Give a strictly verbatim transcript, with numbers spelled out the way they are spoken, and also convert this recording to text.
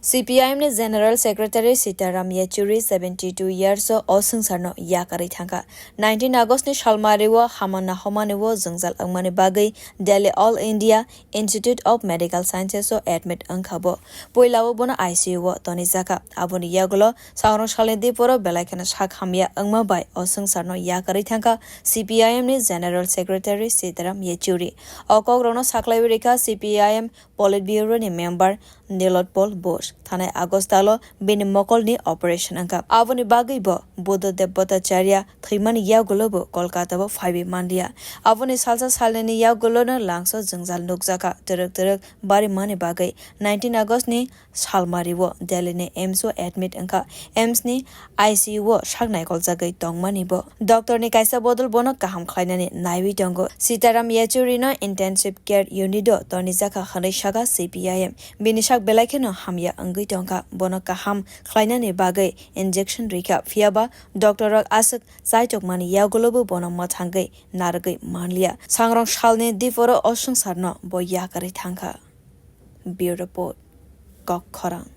C P I M ni General Secretary Sitaram Yechury seventy two years o o swngcharno yakarwi thangkha. Nineteen August ni salmari o hama nahomani o jwngjal wngmani bagwi Delhi All India Institute of Medical Sciences o admit wngkha bo. Puila o bono I C U o tonijakha. Aboni yagulo sangrong salni diporo belai kheno sak hamya wngma bai o swngcharno yakarwi thangkha C P I M ni General Secretary Sitaram Yechury. O kokrokno saklaiwi rikha C P I M Politburo ni member Nilotpal Bose. Thanai August talo bini mokolni operation wngkha. Aboni bagwi bo Buddha Dev Bhattacharya thwimani yagulo bo Kolkata o phaiwi manliya. Aboni salsa salnini yagulono langso jwngjal nukjakha twrwk twrwk barimani bagwi. Nineteen August ni salmari o Delhi ni AIIMS o admit wngkha. AIIMS ni I C U o sak naikoljagwi tongmani bo. Doctor ni kaisa bodol bono kaham khlainani naiwi tongo. Sitaram Yechury no Intensive Care Unit o tonijakha hwnwi sakha C P I M. Bini sak belai kheno hamya wngwi tongkha. Bono kaham khlainani bagwi injection rikha. Phiyaba doctor rok aswk chaitokmani yagulobo bono mwthangwi narwgwi manliya. Sangrong salni diporo o swngcharno bo yakarwi thangkha. Bureau Report, Kok Khorang.